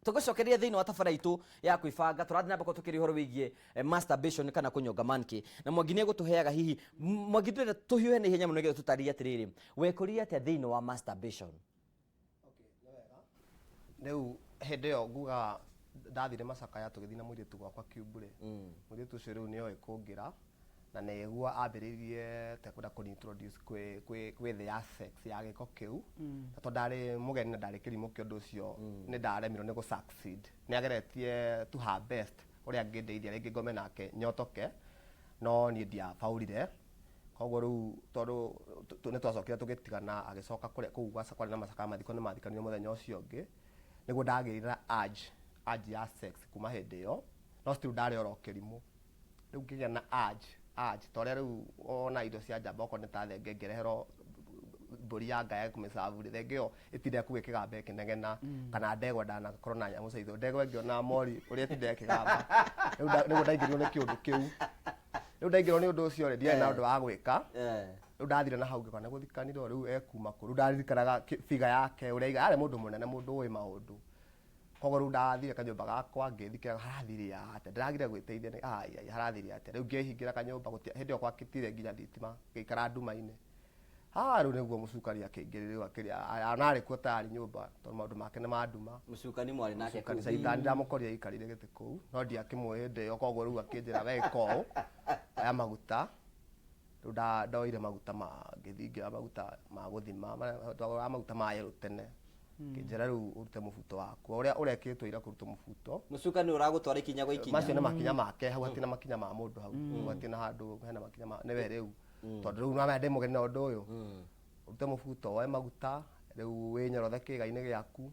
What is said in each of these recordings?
Tũgũcokeria thĩinĩ wa tabara itũ ya kwĩbanga, tũrathiĩ na mbere tũkĩria ũhoro wĩgiĩ masturbation kana kũnyonga monkey, na Mwangi nĩ egũtũheaga hihi. Mwangi, ndĩrenda tũhiũhe na ihenya mũno nĩgetha tũtarĩrie atĩrĩrĩ, wekũrire atĩa thĩinĩ wa masturbation? Rĩu hĩndĩ ĩyo nguga ndathire macakaya, tũgĩthiĩ na mũirĩtu gwakwa Kiumbu-rĩ, mũirĩtu ũcio rĩu nĩoĩ kũngĩra na nĩguo ambĩrĩirie ta kwenda kũni introduce kwĩ thĩ ya sex ya gĩko kĩu. Na tondũ ndarĩ mũgeni na ndarĩ kĩrimũ kĩa ũndũ ũcio, nĩ ndaremirwo nĩ gũ succeed. Nĩ ageretie to her best ũrĩa angĩndeithia rĩngĩ ngome nake nyotoke, no niĩ ndiabaũrire. Koguo rĩu tondũ nĩ twacokire tũgĩtigana, agĩcoka kũrĩa kũu kwarĩ na macakaya, mathiko nĩ mathikanire mũthenya ũcio ũngĩ, nĩguo ndagĩire na urge ya sex kuma hĩndĩ ĩyo. No still ndarĩ oro kĩrimũ. Rĩu ngĩgĩa na urge ta ũrĩa rĩu ona indo cia njamba, okorwo nĩ ta thenge ĩngĩreherwo mbũri ya nga ya kũmĩcabu rĩ, thenge ĩyo ĩtindaga kũu ĩkĩgamba ĩkĩnegena, kana ndegwa ndanakorwo na nyamũ cia itho, ndegwa ĩngĩona mori ũrĩa ĩtindaga ĩkĩgamba. Rĩu nĩguo ndaingĩrirwo nĩ kĩũndũ kĩu. Rĩu ndaingĩrwo nĩ ũndũ ũcio rĩ, ndiarĩ na ũndũ wa gwĩka. Rĩu ndathire na hau ngĩkora nĩ gũthikanirwo, rĩu ekuma kũ? Rĩu ndaririkanaga figure yake ũrĩa arĩ mũndũ mũnene, mũndũ ũĩ maũndũ. Koguo rĩu ndathire kanyũmba gakwa ngĩthikĩra, harathire atĩa? Ndĩragire gwĩteithia nĩ ai ai, harathire atĩa? Rĩu ngĩhingĩra kanyũmba, hĩndĩ ĩyo gwakĩtire nginya thitima, ngĩikara nduma-inĩ. Ha rĩu nĩguo mũcukani akĩingĩrĩra, rĩu akĩrĩa ona arĩ kuo tayari nyũmba, tondũ maũndũ make nĩ ma nduma. Mũcukani mwarĩ nake kũu? Caitani ndamũkorire aikarĩire gĩtĩ kũu, no ndiakĩmũĩ hĩndĩ ĩyo. Koguo rĩu akĩnjĩra, "We ĩka ũũ, oya maguta." Rĩu ndoire maguta ma ngĩthiĩ ngĩoya maguta ma gũthima, twagũraga maguta ma yellow tene. Kĩnjĩra, "Rĩu ũrute mũbuto waku ũrĩa ũrekĩtwo ira kũrutwo mũbuto." Mũcukani ũragũtwara ikinya gwa ikinya. Macio nĩ makinya make hau, hatirĩ na makinya ma mũndũ hau. Hau hatirĩ na handũ hena makinya ma nĩwe rĩu, tondũ rĩu namenya ndĩ mũgeni na ũndũ ũyũ. Ũrute mũbuto, woe maguta, rĩu wĩnyorothe kĩĩga-inĩ gĩaku,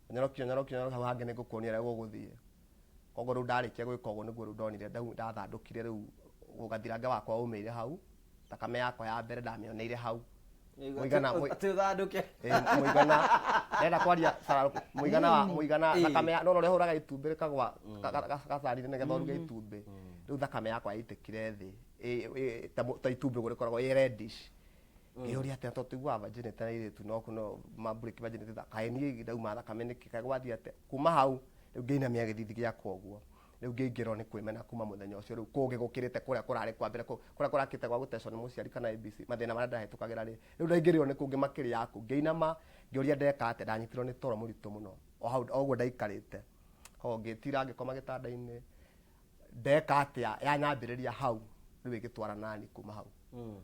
ũnyorokie, ũnyorokie, ũnyorokie, hau hangĩ nĩngũkuonia ũrĩa gũgũthiĩ. Koguo rĩu ndarĩkia gwĩka ũguo, nĩguo rĩu ndonire ndathandũkire, rĩu gathirange wakwa ũmĩire hau, thakame yakwa ya mbere ndamĩoneire hau. Mũigana Atĩ ũthandũke? Ĩ, mũigana ndenda kwaria mũigana wa mũigana thakame ya no ũrĩa ũhũraga itumbĩ rĩkagwa gacani-inĩ nĩgetha ũruge itumbĩ. Rĩu thakame yakwa yaitĩkire thĩ ta itumbĩ ũguo rĩkoragwo ĩ reddish. Ngĩyũria atĩa, tondũ tũiguaga virginity na airĩtu no ma break virginity, kaĩ niĩ ndauma thakame nĩkĩ? Kaĩ gwathiĩ atĩa? Kuma hau rĩu ngĩinamia gĩthithi gĩakwa ũguo, rĩu ngĩingĩrwo nĩ kwĩmena kuma mũthenya ũcio. Rĩu kũngĩ gũkĩrĩte kũrĩa kũrarĩ kwa mbere, kũrĩa kũrakĩte gwa gũtecwo nĩ mũciari kana ABC, mathĩna marĩa ndahĩtũkagĩra rĩ, rĩu ndaingĩrĩrwo nĩ kũngĩ makĩria yaku. Ngĩinama, ngĩũria ndeka atĩa. Ndanyitirwo nĩ toro mũritũ mũno o hau o ũguo ndaikarĩte. Koguo ngĩtira, ngĩkoma gĩtanda-inĩ. Ndeka atĩa, yanyambĩrĩria hau, rĩu ĩgĩtwara nani kuma hau.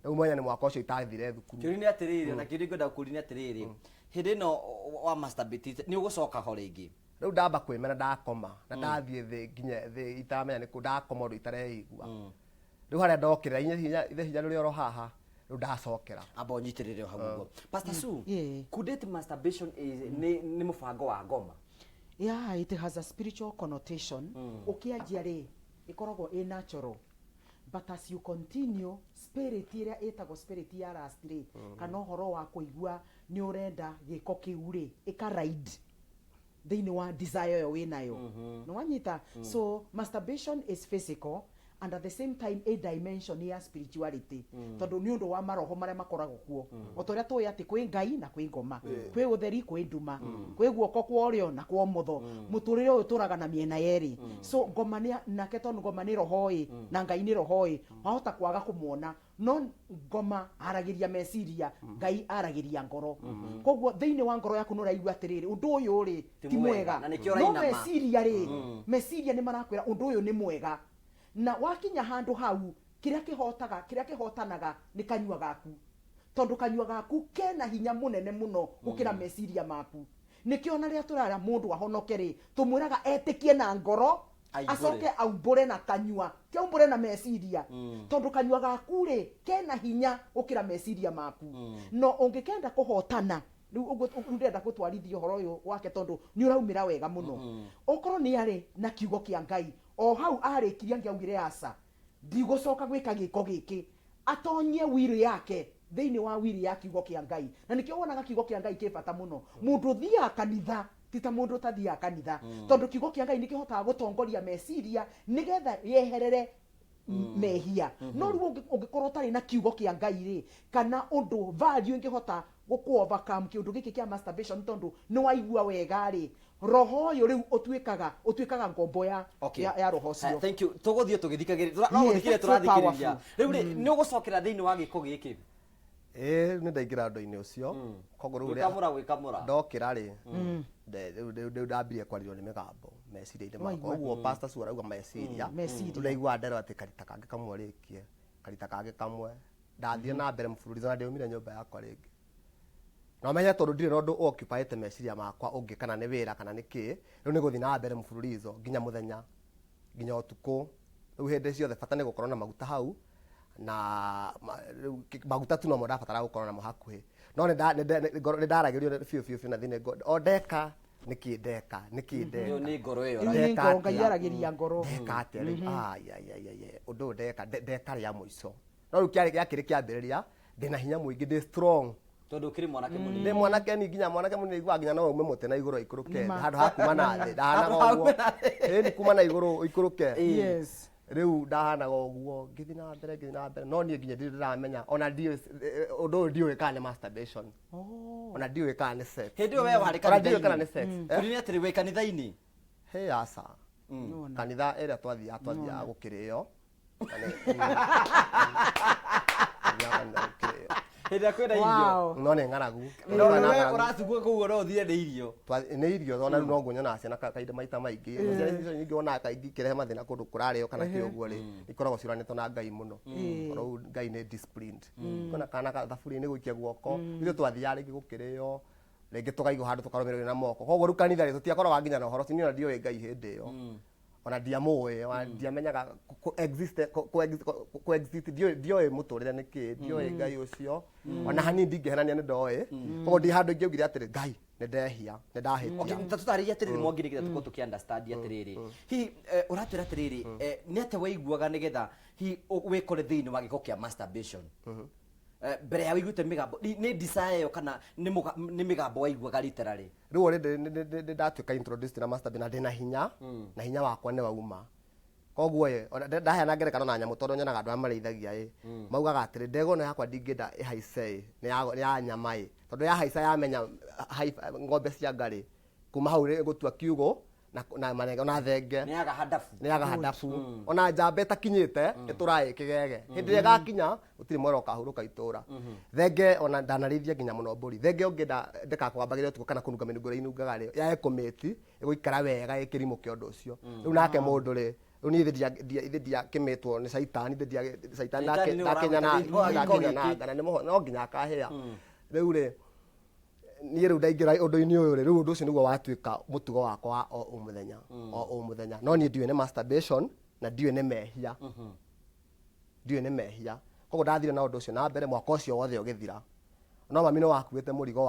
Rĩu mwenya nĩ mwaka ũcio itathire thukuru. Kĩũria nĩ atĩrĩrĩ, na kĩũria ngwenda kũũria nĩ atĩrĩrĩ, hĩndĩ ĩno wa masturbate nĩ ũgũcoka ho rĩngĩ? Rĩu ndamba kwĩmena, ndakoma na ndathiĩ thĩ nginya thĩ itaramenya nĩkũ, ndakoma ũndũ itareigua. Rĩu harĩa ndokĩrĩra inya hinya, ithe hinya rũrĩ oro haha, rĩu ndacokera. Amba ũnyitĩrĩre o hau ũguo, Pastor Sue. Could it masturbation is nĩ mũbango wa ngoma? Yeah, it has a spiritual connotation. Ũkĩanjia rĩ, ĩkoragwo ĩ natural, but as you continue, spirit ĩrĩa ĩtagwo spirit ya lust rĩ, kana ũhoro wa kũigua nĩ ũrenda gĩko kĩu rĩ, ĩka ride thĩinĩ wa desire ĩyo wĩnayo. Nĩ wanyita? So masturbation is physical and at the same time a dimension ya spirituality, tondũ nĩ ũndũ wa maroho marĩa makoragwo kuo. O ta ũrĩa tũĩ atĩ kwĩ Ngai na kwĩ ngoma, kwĩ ũtheri, kwĩ nduma, kwĩ guoko kwa ũrĩo na kwa ũmotho, mũtũrĩre ũyũ tũraga na mĩena yerĩ. So ngoma nĩ nake, tondũ ngoma nĩ roho ĩ, na Ngai nĩ roho ĩ, wahota kwaga kũmuona, no ngoma aragĩria meciria, Ngai aragĩria ngoro. Koguo thĩinĩ wa ngoro yaku nĩ ũraigua atĩrĩrĩ, ũndũ ũyũ rĩ ti ti mwega, mwega, na nĩkĩo no ũrainama. Meciria rĩ, meciria nĩ marakwĩra ũndũ ũyũ nĩ mwega. Na wakinya handũ hau, kĩrĩa kĩhotaga, kĩrĩa kĩhotanaga nĩ kanyua gaku, tondũ kanyua gaku kena hinya mũnene mũno gũkĩra meciria maku. Nĩkĩo ona rĩrĩa tũrara mũndũ ahonoke rĩ, tũmwĩraga etĩkie na ngoro, Aimbũre. Acoke aumbũre na kanyua, ti aumbũre na meciria, tondũ kanyua gaku rĩ kena hinya gũkĩra meciria maku. No ũngĩkenda kũhotana rĩu ũguo, rĩu ndĩrenda gũtwarithia ũhoro ũyũ wake, tondũ nĩ ũraumĩra wega mũno. Okorwo nĩ arĩ na kiugo kĩa Ngai, o hau arĩkirie angĩaugire, "Aca, ndigũcoka gwĩka gĩko gĩkĩ," atonyie will yake thĩinĩ wa will ya kiugo kĩa Ngai. Na nĩkĩo wonaga kiugo kĩa Ngai kĩ bata mũno. Mũndũ ũthiaga kanitha ti ta mũndũ ũtathiaga kanitha, tondũ kiugo kĩa Ngai nĩ kĩhotaga gũtongoria meciria nĩgetha yeherere mehia. No rĩu ũngĩkorwo ũtarĩ na kiugo kĩa Ngai rĩ, kana ũndũ value ĩngĩhota gũkũ overcome kĩũndũ gĩkĩ kĩa masturbation, tondũ nĩ waigua wega rĩ, Roho ũyũ rĩu ũtuĩkaga ngombo ya Okay. ya roho ũcio. Thank you. Tũgũthiĩ tũgĩthikagĩrĩria, no Yes, gũthikĩrĩria that's so tũrathikĩrĩria. powerful. Rĩu rĩ, nĩ ũgũcokera thĩinĩ wa gĩko gĩkĩ? Ĩĩ, nĩ ndaingĩra ũndũ-inĩ ũcio, koguo rĩu rĩa- Gwĩkamũra, gwĩkamũra. Ndokĩra rĩ, rĩu ndambirie kwarĩrio nĩ mĩgambo meciria-inĩ makwa. Waigua. Ũguo Pastor Sue arauga meciria. Meciria. Rĩu ndaigua nderwo atĩ karita kangĩ kamwe ũrĩkie, karita kangĩ kamwe. Ndathiĩ na mbere mũbũrũri na ndiaumire nyũmba yakwa rĩngĩ. Na ũmenye tondũ ndirĩ na ũndũ occupyĩte meciria makwa ũngĩ, kana nĩ wĩra kana nĩ kĩ, rĩu nĩ gũthiĩ na mbere mũbũrũrizo nginya mũthenya, nginya ũtukũ. Rĩu hĩndĩ ciothe bata nĩ gũkorwo na maguta hau, na rĩu maguta tu nomo ndabatara gũkorwo namo hakuhĩ. No nĩ ndaragĩrio biũ biũ biũ na thĩinĩ o ndeka nĩkĩ ndeka, nĩkĩ ndeka. Ĩyo nĩ ngoro ĩyo. Rĩu nĩ Ndeka ngoro, Ngai atĩa? aragĩria ngoro. Ndeka atĩa rĩu? Ai, ai, ai, ai, ai, ũndũ ũyũ ndeka, ndeka rĩa mũico. No rĩu gĩakĩrĩ kĩambĩrĩria, ndĩna hinya mũingĩ, ndĩ strong. Tondũ ũkĩrĩ mwanake mũnini. Ndĩ mwanake ni nginya mwanake mũnini aiguaga nginya no ume mũtĩ na igũrũ aikũrũke Nĩma. handũ ha kuma na thĩ. Ndahanaga Handũ ha ũguo. kuma na thĩ. Ĩĩ, nĩ kuma na igũrũ ũikũrũke. Yes. Rĩu ndahanaga ũguo, ngĩthiĩ na mbere, ngĩthiĩ na mbere, no niĩ nginya ndirĩ ndĩramenya, ona ndiũĩ, ũndũ ũyũ ndiũĩ kana nĩ masturbation. Ona ndiũĩ kana nĩ sex. Hĩndĩ ĩyo we warĩ Ona ndiũĩ kana nĩ kanitha-inĩ. sex. Eh? Tũrĩ atĩrĩ, wĩ kanitha-inĩ? He, aca. Nĩwona. Kanitha ĩrĩa twathiaga gũkĩrĩo. Na twathiaga kanitha gũkĩrĩo. Hĩndĩ ĩrĩa kwĩna irio. Wow. No nĩ ng'aragu. No Kwĩna we ng'aragu. ũracugua kũu no ũthire nĩ irio. Nĩ irio, ona rĩu no nguo nyonaga ciana kahinda maita maingĩ. Ciana icio nyingĩ wonaga kaingĩ ikĩrehe mathĩna kũndũ kũrarĩo kana kĩ ũguo rĩ, ikoragwo ciũranĩtwo na Ngai mũno. Rĩu Ngai nĩ disciplined. Kwĩna kana thaburia-inĩ gũikia guoko, ithuĩ twathiaga rĩngĩ gũkĩrĩo, rĩngĩ tũkaigwo handũ tũkarũmĩrĩrwo na moko. Koguo rĩu kanitha rĩ, tũtiakoragwo nginya na ũhoro ũcio, niĩ ona ndiũĩ Ngai hĩndĩ ĩyo. Ona ndiamũĩ, ona ndiamenyaga ku exist, ndioĩ mũtũrĩre nĩ kĩ, ndioĩ Ngai ũcio. Ona hanini ndingĩhenania nĩ ndoĩ. Koguo ndi handũ ingĩaugire atĩrĩ, Ngai, nĩ ndehia, nĩ ndahĩtia. Okay, ta tũtarĩrie atĩrĩrĩ Mwangi, nĩgetha tũkorwo tũkĩ understand atĩrĩrĩ, hihi ũratwĩra atĩrĩrĩ, nĩ atĩa waiguaga nĩgetha hihi wĩkore thĩinĩ wa gĩko kĩa masturbation? Mbere ya wĩiguĩte mĩgambo, nĩ desire ĩyo kana nĩ mĩgambo waiguaga literally? Rĩu already nĩ ndatuĩka introduced na masturbation na ndĩna hinya, na hinya wakwa nĩ wauma. Koguo ĩ, ona ndaheana ngerekano na nyamũ, tondũ nyonaga andũ arĩa marĩithagia ĩ, maugaga atĩrĩ, ndegwa ĩno yakwa ndingĩenda ĩhaice ĩ, nĩ ya nyama ĩ, tondũ yahaica yamenya ng'ombe cia ngarĩ, kuma hau rĩ gũtua kiugũ na marenge ona thenge. Nĩ yaga handabu. Nĩ yaga handabu. Ona njamba ĩtakinyĩte ĩtũraga ĩ kĩgege, hĩndĩ ĩrĩa ĩgakinya gũtirĩ mwera ũkahurũka itũra. Thenge ona ndanarĩithia nginya mũno mbũri, thenge ũngĩenda ndĩkakwambagĩre ũtukũ kana kũnunga mĩnungo ĩrĩa inungaga rĩ, yae kũmĩti ĩgũikara wega ĩ kĩrimũ kĩa ũndũ ũcio. Rĩu nake mũndũ rĩ, rĩu niĩ ithe ndiakĩmĩtwo nĩ caitani, ithe ndia caitani. Caitani nĩwe ndakinya na ũragwĩta thĩinĩ wa gĩko ndakinya gĩkĩ. na nĩ mũho no nginya akahĩa. Rĩu rĩ, niĩ rĩu ndaingĩra ũndũ-inĩ ũyũ rĩ, rĩu ũndũ ũcio nĩguo watuĩka mũtugo wakwa wa o mũthenya, o mũthenya. No niĩ ndiũĩ nĩ masturbation na ndiũĩ nĩ mehia, ndiũĩ nĩ mehia. Koguo ndathire na ũndũ ũcio na mbere mwaka ũcio wothe ũgĩthira. No mami no wakuĩte mũrigo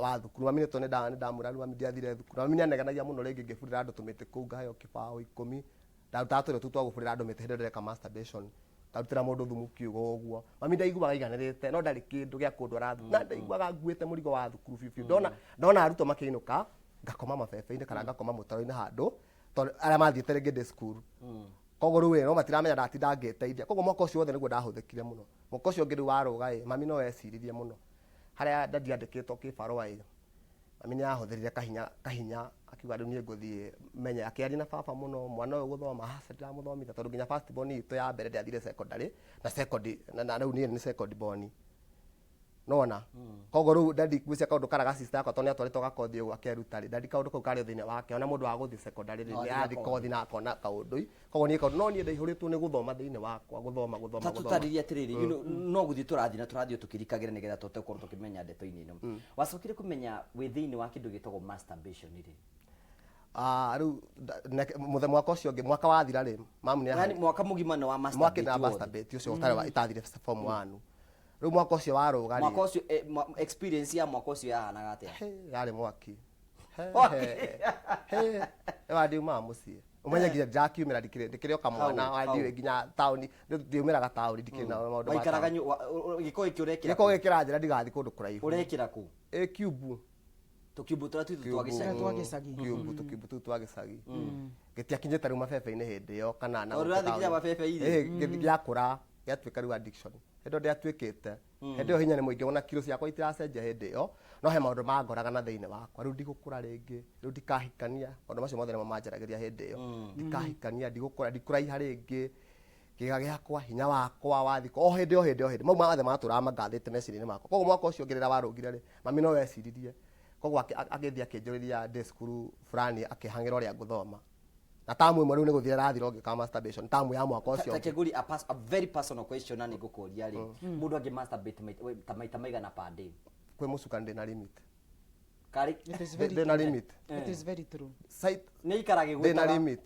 wa thukuru. Mami nĩ tondũ nĩ ndamwĩra rĩu mami ndiathire thukuru, mami nĩanegenagia mũno. Rĩngĩ ngĩburĩra andũ tũmĩtĩ kũu, ngaheo kĩbaũ 10. Ndarutaga tũrĩa tu twa gũburĩra andũ mĩtĩ hĩndĩ ĩrĩa ndĩreka masturbation, ngarutĩra mũndũ thumu kiugo ũguo. Mami ndaiguaga aiganĩrĩte, no ndarĩ kĩndũ gĩa kũndwara thukuru, na ndaiguaga nguĩte mũrigo wa thukuru biũ biũ. Ndona arutwo makĩinũka, ngakoma mabebe-inĩ kana ngakoma mũtaro-inĩ handũ, tondũ arĩa mathiĩte rĩngĩ ndĩ cukuru. Koguo rĩu ĩ, no matiramenya ndatinda ngĩteithia. Koguo mwaka ũcio wothe nĩguo ndahũthĩkire mũno. Mwaka ũcio ũngĩ rĩu warũga ĩ, mami no eciririe mũno harĩa ndadi andĩkĩtwo kĩbarũa ĩ, mami nĩ ahũthĩrire kahinya kahinya, akiuga rĩu niĩ ngũthiĩ menye. Akĩaria na baba mũno, mwana ũyũ gũthoma aca ndiramũthomithia, tondũ nginya first born itũ ya mbere ndĩathire secondary na second na rĩu niĩ nĩ second born nona. Koguo rĩu dadi gwĩcia kaũndũ kara ga sister yakwa, tondũ nĩ atwarĩtwo gakothi ũguo akeruta rĩ, dadi kaũndũ kau karĩ thĩinĩ wake, ona mũndũ wa gũthiĩ secondary rĩ, No nĩ athiĩ athiĩ kothi na akona kaũndũ. Koguo niĩ kaũndũ no niĩ ndaihũrĩtwo nĩ gũthoma thĩinĩ wakwa, gũthoma, gũthoma, Ta gũthoma. Tũtarĩrie atĩrĩrĩ, no gũthiĩ tũrathiĩ na tũrathiĩ tũkĩrikagĩra nĩgetha tũhote gũkorwo tũkĩmenya ndeto-inĩ ĩno. Wacokire kũmenya wĩ thĩinĩ wa kĩndũ gĩtagwo masturbation rĩ? Ah, rĩu mwaka ũcio ũngĩ, mwaka wathira rĩ, mamu nĩ Yani mwaka mũgima nĩ wa mwaka masturbate na wothe. Masturbate ũcio ũtarĩ wa itathire form 1. Rĩu mwaka ũcio warũga rĩ, Mwaka ũcio, experience ya mwaka ũcio yahanaga atĩa? He, yarĩ mwaki. He, Mwaki. he, he, ĩwa ndiumaga mũciĩ, ũmenye nginya ndirakiumĩra, ndikĩrĩ o kamwana. Hau, wa hau. Ndiũĩ nginya taũni, ndiumĩraga taũni, ndikĩrĩ na maũndũ ma Waikaraga taũni. Gĩko gĩkĩ ũrekĩra Gĩko kũ? gĩkĩ kĩranjĩra ndigathiĩ kũndũ kũraihu. Ũrekĩra kũ? Ĩ kiumbu. Tũkiumbu tũrĩa twitũ twa Kiumbu. gĩcagi. Twa gĩcagi. Kiumbu, tũkiumbu tũu twa gĩcagi gĩtiakinyĩte rĩu mabebe-inĩ hĩndĩ ĩyo kana na Tondũ gũkũ ũrathiĩ nginya taũni. mabebe-inĩ. Ĩ, gĩakũra gĩatuĩka rĩu addiction. Hĩndĩ ĩyo ndĩatuĩkĩte, hĩndĩ ĩyo hinya nĩ mũingĩ, ona kiro ciakwa itiracenjia hĩndĩ ĩyo, no he maũndũ mangoraga na thĩinĩ wakwa. Rĩu ndigũkũra rĩngĩ, rĩu ndikahikania, maũndũ macio mothe nĩmo manjaragĩria hĩndĩ ĩyo. Ndikahikania, ndigũkũra, ndikũraiha rĩngĩ, kĩga gĩakwa, hinya wakwa wathikwo o hĩndĩ o hĩndĩ o hĩndĩ. Mau mothe matũraga mangathĩte meciria-inĩ makwa. Koguo mwaka ũcio ũngĩ rĩrĩa warũngire rĩ, mami no weciririe, koguo agĩthiĩ akĩnjũrĩria ndĩ cukuru fulani, akĩhang'ĩra ũrĩa ngũthoma. Na tamu ĩmwe rĩu nĩ gũthira ĩrathira ũngĩka masturbation, tamu ya mwaka ũcio Ta ũngĩ. Kĩguri, a very personal question, na nĩ ngũkũria rĩ, mũndũ angĩ masturbate ta maita maigana per day? Kwĩ mũcukani ndĩna limit. Karĩ It is very Ndĩna true. limit. It is very true. Site nĩ ikara ndĩna gĩgwĩtaga. limit.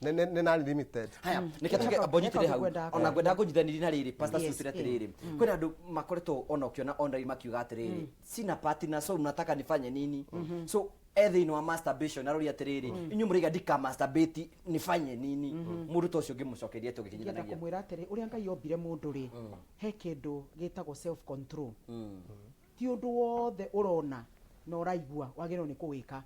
Nĩ unlimited. Haya, nĩke tuge Eka- mbonyitire eka hau. ngwendaga Ona kũria. ngwendaga kũnyitanĩria na rĩrĩ, Pastor. Yes, Susan, atĩrĩrĩ, kwĩna andũ makoretwo ona ũkĩona online makiuga atĩrĩrĩ, "Sina partner, so mnataka nifanye nini?" So e thĩinĩ wa masturbation arori atĩrĩrĩ, "Inyuĩ mũraiga ndika masturbate, nifanye nini?" Mũndũ ta ũcio ũngĩmũcokeria atĩa Ngĩenda ũgĩkinyithanagia? Kũmwĩra atĩrĩ, ũrĩa Ngai ombire mũndũ rĩ, he kĩndũ gĩtagwo self control. Ti ũndũ wothe ũrona na ũraigua wagĩrĩirwo nĩ kũwĩka,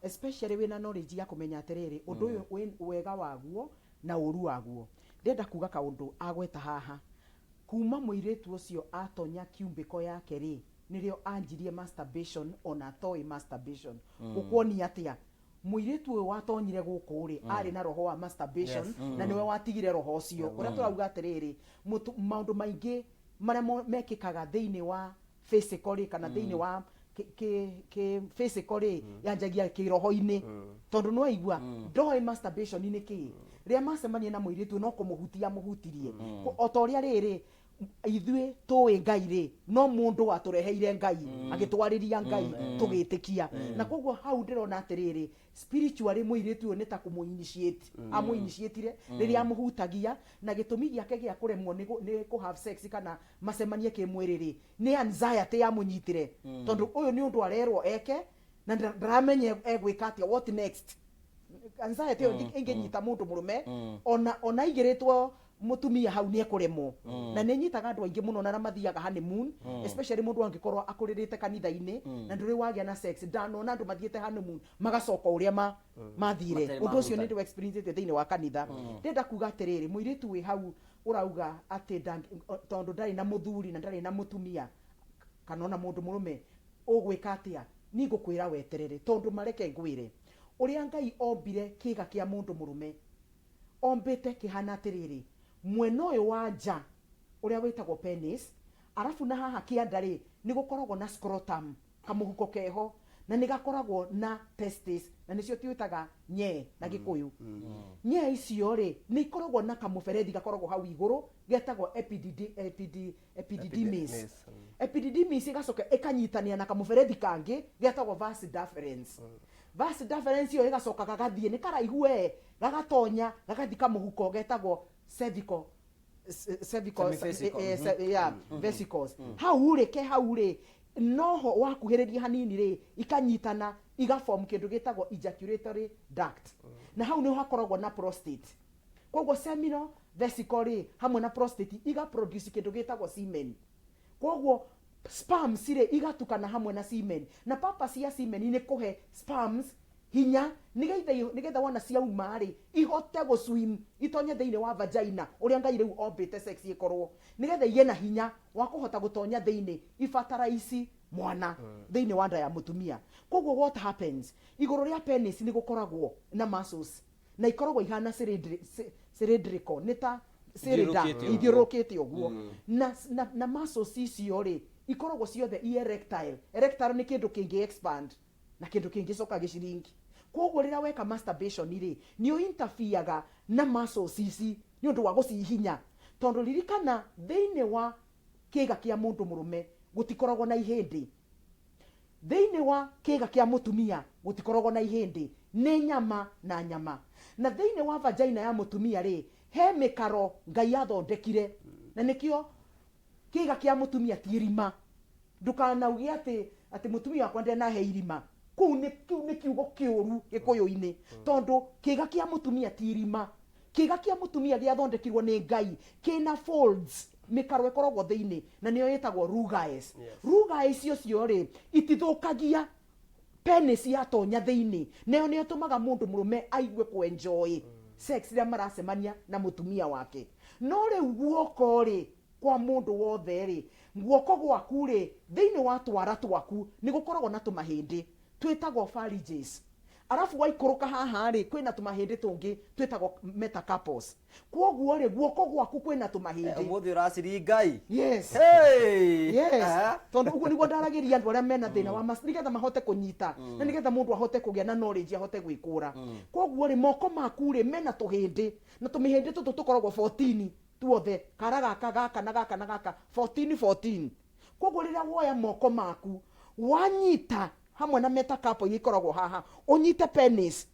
especially wĩna knowledge ya kũmenya atĩrĩrĩ, ũndũ ũyũ wega waguo na ũru waguo. Ndĩrenda kuga kaũndũ agweta haha, kuma mũirĩtu ũcio atonya kiumbĩko yake rĩ, nĩrĩo anjirie masturbation, ona atoĩ masturbation. Gũkuonia atĩa? Mũirĩtu ũyũ watonyire gũkũ rĩ, arĩ na roho wa masturbation, na nĩwe watigire roho ũcio. Ũrĩa tũrauga atĩrĩrĩ, maũndũ maingĩ marĩa mekĩkaga thĩinĩ wa physical rĩ, kana thĩinĩ wa kĩ physical rĩ, yanjagia kĩroho-inĩ, tondũ nĩwaigua ndoĩ masturbation nĩ kĩĩ. Rĩrĩa macemania na mũirĩtu, no kũmũhutia amũhutirie. O ta ũrĩa rĩrĩ ithuĩ tũĩ Ngai rĩ, no mũndũ watũreheire Ngai, agĩtwarĩria Ngai, tũgĩtĩkia. Na koguo hau ndĩrona atĩrĩrĩ, spiritually mũirĩtu ũyũ nĩ ta kũmũ-initiate amũ-initiatire rĩrĩa amũhutagia, na gĩtũmi gĩake gĩa kũremwo nĩ kũ have sex kana macemanie kĩmwĩrĩ rĩ, nĩ anxiety yamũnyitire, tondũ ũyũ nĩ ũndũ arerwo eke na ndaramenya egwĩka atĩa, what next. Anxiety ĩyo ĩngĩnyita mũndũ mũrũme, ona aigĩrĩtwo mũtumia hau, nĩ ekũremwo. Na nĩ nyitaga andũ aingĩ mũno na arĩa mathiaga honeymoon, especially mũndũ angĩkorwo akũrĩrĩte kanitha-inĩ na ndũrĩ wagĩa na sex. Ndanona andũ mathiĩte honeymoon magacoka ũrĩa mathire. Matarĩ Ũndũ ũcio mahuta. nĩ ndĩ experience thĩinĩ wa kanitha. Ndĩrenda kuga atĩrĩrĩ, mũirĩtu wĩ hau ũrauga atĩ tondũ ndarĩ na mũthuri na ndarĩ na mũtumia kana ona mũndũ mũrũme, ũgwĩka atĩa? Niĩ ngũkwĩra weterere, tondũ mareke ngwĩre ũrĩa Ngai ombire kĩga kĩa mũndũ mũrũme, ombĩte kĩhana atĩrĩrĩ, mwena ũyũ wa nja ũrĩa wĩtagwo penis, arabu na haha kĩanda rĩ, nĩ gũkoragwo na scrotum, kamũhuko keho, na nĩ gakoragwo na testis, na nĩcio twĩtaga nyee na Gĩkũyũ. Nyee icio rĩ, nĩ ikoragwo na kamũberethi gakoragwo hau igũrũ getagwo epididymis. Epididymis. Epididymis ĩgacoka ĩkanyitania na kamũberethi kangĩ getagwo vas deferens. Vas deferens ĩyo ĩgacoka gagathiĩ, nĩ karaihu we, gagatonya gagathiĩ kamũhuko getagwo cervical cervical Semivesical, yeah, vesicles. Hau rĩ, ke hau rĩ, noho wakuhĩrĩria hanini rĩ, ikanyitana igaform kĩndũ gĩtagwo ejaculatory duct, na hau nĩho hakoragwo na prostate. Koguo seminal vesicle rĩ, hamwe na prostate, igaproduce kĩndũ gĩtagwo semen. Koguo sperms rĩ, igatukana hamwe na semen, na purpose ya semen nĩ kũhe sperms hinya nĩgetha wona ciauma rĩ, ihote gũswim itonye thĩinĩ wa vagina, ũrĩa Ngai rĩu ombĩte sex ĩkorwo, nĩgetha igĩe na hinya wa kũhota gũtonya thĩinĩ ibatara ici mwana thĩinĩ wa nda ya mũtumia. Koguo what happens, igũrũ rĩa penis nĩ gũkoragwo na muscles, na ikoragwo ihana cylindrical, nĩ ta cylinder. Ithiũrũrũkĩte ũguo. Ithiũrũrũkĩte ũguo. Na muscles icio rĩ, ikoragwo ciothe i erectile. Erectile nĩ kĩndũ kĩngĩ expand na kĩndũ kĩngĩcoka gĩciringi. Koguo rĩrĩa weka masturbation rĩ, nĩ ũinterfereaga na muscles ici nĩ ũndũ wa gũcihinya, tondũ ririkana thĩinĩ wa kĩga kĩa mũndũ mũrũme gũtikoragwo na ihĩndĩ, thĩinĩ wa kĩga kĩa mũtumia gũtikoragwo na ihĩndĩ, nĩ nyama na nyama. Na thĩinĩ wa vagina ya mũtumia rĩ, he mĩkaro Ngai athondekire, na nĩkĩo kĩga kĩa mũtumia ti irima. Ndũkanauge atĩ mũtumia wakwa ndenahe irima. Kũu nĩ kĩu nĩ kiugo kĩũru Gĩkũyũ-inĩ, tondũ kĩga kĩa mũtumia ti irima. Kĩga kĩa mũtumia gĩathondekirwo nĩ Ngai kĩna folds, mĩkaro ĩkoragwo thĩinĩ, na nĩyo ĩtagwo rugaes. Rugaes icio rĩ, itithũkagia penis yatonya thĩinĩ, nayo nĩyo ĩtũmaga mũndũ mũrũme aigue kũ enjoy sex rĩrĩa maracemania na mũtumia wake. No rĩu guoko rĩ, Kwa mũndũ wothe rĩ, guoko gwaku rĩ, thĩinĩ wa twara twaku nĩ gũkoragwo na tũmahĩndĩ twĩtagwo phalanges. Arabu waikũrũka haha rĩ, kwĩna tũmahĩndĩ tũngĩ twĩtagwo metacarpals. Kwoguo rĩ, guoko gwaku kwĩna tũmahĩndĩ. Ũmũthĩ ũraciringai. Yes. Hey! Yes. Aha. Tondũ ũguo nĩguo ndaragĩria andũ arĩa mena thĩna wa mas nĩgetha mahote kũnyita na nĩgetha mũndũ ahote kũgĩa na knowledge, ahote gwĩkũra. Kwoguo rĩ, moko maku rĩ, mena tũhĩndĩ, na tũmĩhĩndĩ tũtũ tũkoragwo 14 tuothe, kara gaka, gaka na gaka na gaka, 14 14. Kwoguo rĩrĩa woya moko maku wanyita hamwe na metacarpal iria ikoragwo haha, ũnyite penis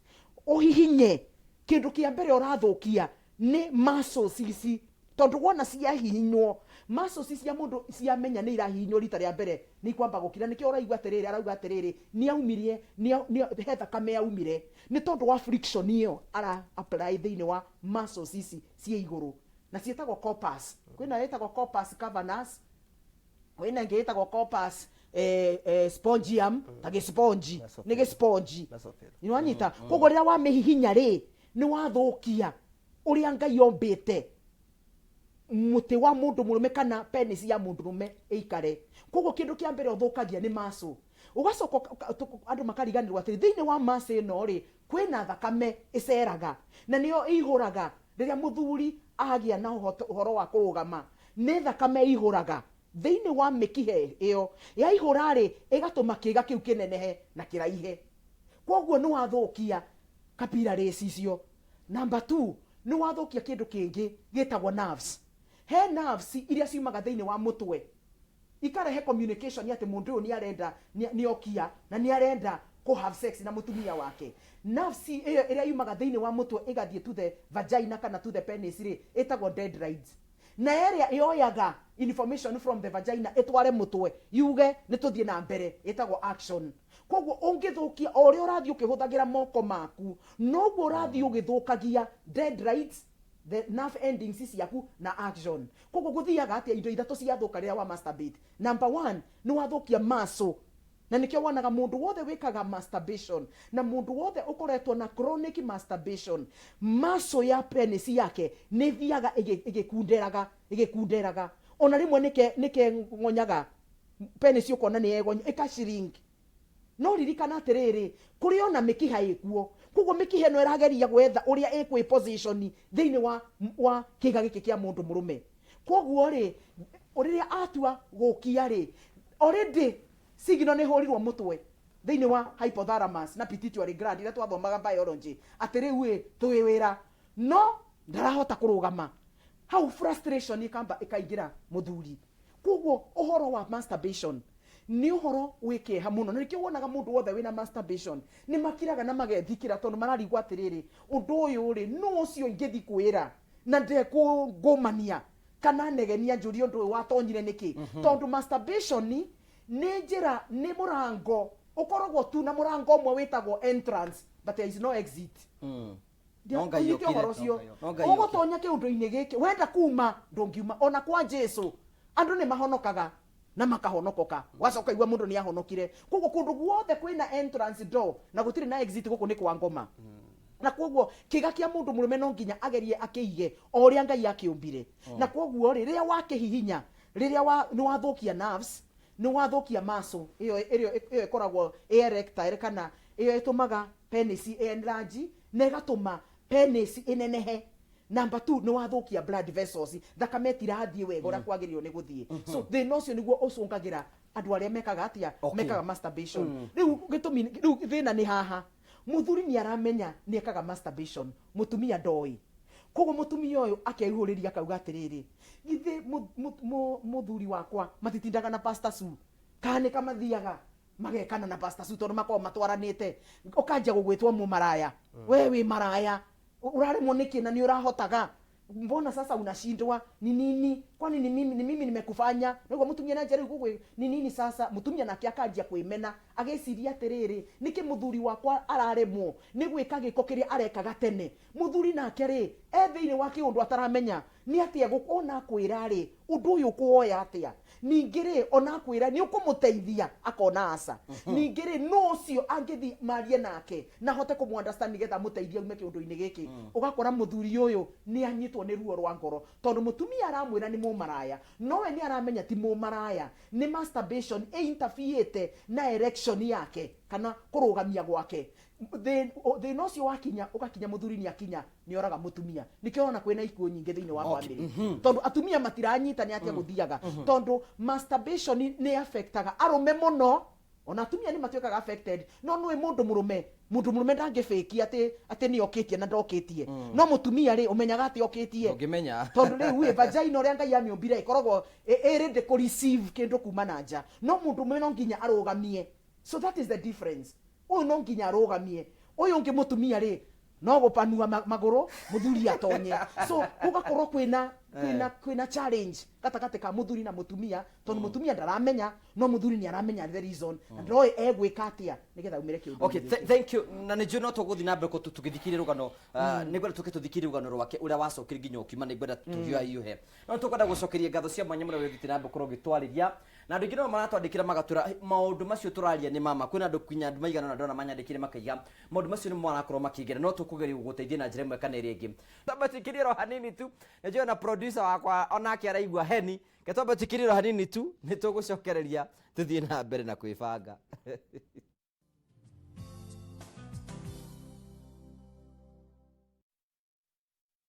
ũhihinye, kĩndũ kĩa mbere ũrathũkia nĩ muscles ici, tondũ wona ciahihinywo, muscles cia mũndũ ciamenya nĩ irahihinywo rita rĩa mbere nĩ ikwamba gũkira. Nĩkĩo ũraigua atĩrĩrĩ, arauga atĩrĩrĩ, nĩ aumirie, he thakame yaumire, nĩ tondũ wa friction ĩyo ara apply thĩinĩ wa muscles ici ciĩ igũrũ, na ciĩtagwo corpus. Kwĩna ĩtagwo corpus cavernous, kwĩna ĩngĩ ĩtagwo corpus spongium, ta gĩsponji, nĩ gĩsponji. Mesophyll. Nĩwanyita? Koguo rĩrĩa wamĩhihinya rĩ, nĩ wathũkia ũrĩa Ngai ombĩte mũtĩ wa mũndũ mũrũme kana penis ya mũndũ mũrũme ĩikare. Koguo kĩndũ kĩa mbere ũthũkagia nĩ muscle. Ũgacoka andũ makariganĩrwo atĩrĩ, thĩinĩ wa muscle ĩno rĩ, kwĩna thakame ĩceraga, na nĩyo ĩihũraga rĩrĩa mũthuri agĩa na ũhoro wa kũrũgama. Nĩ thakame ĩihũraga thĩinĩ wa mĩkiha ĩyo, yaihũra rĩ, ĩgatũma kĩga kĩu kĩnenehe na kĩraihe. Koguo nĩ wathũkia capillaries icio. Number 2, nĩ wathũkia kĩndũ kĩngĩ gĩtagwo nerves. He nerves iria ciumaga thĩinĩ wa mũtwe ikarehe communication atĩ mũndũ ũyũ nĩ arenda, nĩ okia na nĩ arenda kũ have sex na mũtumia wake. Nerves ĩyo ĩrĩa yumaga thĩinĩ wa mũtwe ĩgathiĩ to the vagina kana to the penis rĩ, ĩtagwo dendrites. Na ĩrĩa yoyaga information from the vagina ĩtware mũtwe yuge nĩ tũthiĩ na mbere, ĩtagwo action. Koguo ũngĩthũkia, o ũrĩa ũrathiĩ ũkĩhũthagĩra moko maku, noguo ũrathiĩ ũgĩthũkagia dendrites, the nerve endings ciaku na action. Koguo gũthiaga atĩa indo ithatũ ciathũka rĩrĩa wa masturbate? Number 1, nĩ wathũkia muscle. Na nĩkĩo wonaga mũndũ wothe wĩkaga masturbation na mũndũ wothe ũkoretwo na chronic masturbation, muscle ya penis yake nĩ ĩthiaga ĩgĩkunderaga, ĩgĩkunderaga. Ona rĩmwe nĩke ng'onyaga penis, ũkona nĩ yegonya, ĩka shrink. No ririkana atĩrĩrĩ, kũrĩ ona mĩkiha ĩkuo. Koguo mĩkiha ĩno ĩrageria gwetha ũrĩa ĩkwĩ position thĩinĩ wa kĩga gĩkĩ kĩa mũndũ mũrũme. Koguo rĩ, rĩrĩa atua gũkia rĩ, already signal nĩ ĩhũrirwo mũtwe thĩinĩ wa hypothalamus na pituitary gland iria twathomaga biology, atĩ rĩu ĩ twĩ wĩra, no ndarahota kũrũgama hau, frustration ĩkamba ĩkaingĩra mũthuri. Koguo ũhoro wa masturbation nĩ ũhoro wĩ kĩeha mũno, na nĩkĩo wonaga mũndũ wothe wĩna masturbation nĩ makiraga na magethikĩra, tondũ mararigwo atĩrĩrĩ, ũndũ ũyũ rĩ, nũ ũcio ingĩthi kwĩra na ndekũngũmania kana negenia njũrie ũndũ ũyũ watonyire nĩkĩ? Tondũ masturbation nĩ njĩra, nĩ mũrango ũkoragwo tu na mũrango ũmwe wĩtagwo entrance, but there is no exit. No Ngai Ũnyite okire. ũhoro ũcio. No Ngai okire. Ũgũtonya kĩũndũ-inĩ gĩkĩ, wenda kuma ndũngiuma. Ona kwa Jesu andũ nĩ mahonokaga na makahonokoka, wacoka igua mũndũ nĩ ahonokire. Koguo kũndũ guothe kwĩna entrance door na gũtirĩ na exit, gũkũ nĩ kwa ngoma. Na koguo kĩga kĩa mũndũ mũrũme no nginya agerie akĩige o ũrĩa Ngai akĩũmbire. Na koguo rĩ, rĩrĩa wakĩhihinya, rĩrĩa nĩ wathũkia nerves, nĩ wathũkia muscle ĩyo ĩrĩa ĩyo ĩkoragwo ĩ erectile, kana ĩyo ĩtũmaga penis enlarge na ĩgatũma penis ĩnenehe. Number 2, nĩ wathũkia blood vessels, thakame ĩtirathiĩ wega ũrĩa kwagĩrĩirwo nĩ gũthiĩ. So thĩna ũcio nĩguo ũcũngagĩra andũ arĩa mekaga atĩa? Mekaga masturbation. Rĩu gĩtũmi, rĩu thĩna nĩ haha, mũthuri nĩ aramenya nĩ ekaga masturbation, mũtumia ndoĩ. Koguo mũtumia ũyũ akeihũrĩria akauga atĩrĩrĩ, githĩ mũthuri wakwa matitindaga na Pastor Sue, kana nĩ kamathiaga magekana na Pastor Sue, tondũ makoragwo matwaranĩte. Ũkanjia gũgwĩtwo mũmaraya, we wĩ maraya, ũraremwo nĩkĩ na nĩ ũrahotaga, mbona sasa unashindwa, ni nini, kwani ni mimi nimekufanya? Nĩguo mũtumia na rĩu gũgwĩ ni nini sasa. Mũtumia nake akanjia kwĩmena, agĩciria atĩrĩrĩ, nĩkĩ mũthuri wakwa araremwo nĩ gwĩka gĩko kĩrĩa arekaga tene? Mũthuri nake rĩ, e thĩinĩ wa kĩũndũ ataramenya nĩ atĩa ona akwĩra rĩ, ũndũ ũyũ ũkũwoya atĩa. Ningĩ rĩ, ona akwĩra nĩ ũkũmũteithia, akona aca. Ningĩ rĩ, no ũcio angĩthi marie nake na ahote kũmũ understand nĩgetha amũteithie aume kĩũndũ-inĩ gĩkĩ. Ũgakora mũthuri ũyũ nĩ anyitwo nĩ ruo rwa ngoro, tondũ mũtumia aramwĩra nĩ Mũmaraya nowe nĩ aramenya ti mũmaraya, nĩ masturbation ĩ na erection yake kana kũrũgamia gwake. Thĩna ũcio wakinya, ũgakinya mũthuri nĩ akinya nĩ oraga mũtumia. Nĩkĩo ũrona kwĩna ikuũ nyingĩ thĩinĩ wa family, tondũ atumia matiranyita nĩ atĩa gũthiaga, tondũ masturbation nĩ affectaga arũme mũno. Ona atumia nĩ matuĩkaga affected, no nĩũĩ mũndũ mũrũme ndangĩbĩkia atĩ nĩ okĩtie na ndokĩtie, no mũtumia rĩ, ũmenyaga atĩ okĩtie. Ũngĩmenya. Tondũ rĩu ĩ vagina ũrĩa Ngai amĩũmbire ĩkoragwo ĩ ready kũ receive kĩndũ kuma na nja, no mũndũ ũmwe no nginya arũgamie. So that is the difference. Ũyũ no nginya arũgamie, ũyũ ũngĩ mũtumia rĩ, no gũpanua magũrũ mũthuri atonye. So gũgakorwo kwĩna challenge gatagatĩ ka mũthuri na mũtumia, tondũ mũtumia ndaramenya, no mũthuri nĩ aramenya the reason na ndoĩ egwĩka atĩa nĩgetha aumĩre kĩũndũ-inĩ Okay, gĩkĩ. Thank you. Na nĩ njũĩ no tũgũthiĩ na mbere tũgĩthikĩrĩria rũgano. Nĩ ngwenda tũke tũthikĩrĩrie rũgano rwake ũrĩa wacokire nginya ũkiuma. Nĩ ngwenda tũhiũhahiũhe, no tũkwenda gũcokeria ngatho cia mwanya mũno wĩthiĩte na mbere gũkorwo ũgĩtwarĩria, na andũ aingĩ no maratwandĩkĩra magatwĩra, "Hey, maũndũ macio tũraria nĩ mama." Kwĩna andũ kinya andũ maigana ũna ndona manyandĩkĩre makaiga maũndũ macio nĩ marakorwo makĩingĩra, no tũkũgeria gũgũteithia na njĩra ĩmwe kana ĩrĩa ĩngĩ. Twambe tũikĩrie ro hanini tu. Nĩ njũĩ na producer wakwa onake araigua heni. Ke twambe tũikĩrie ro hanini tu, nĩ tũgũcokereria tũthiĩ na mbere na kwĩbanga.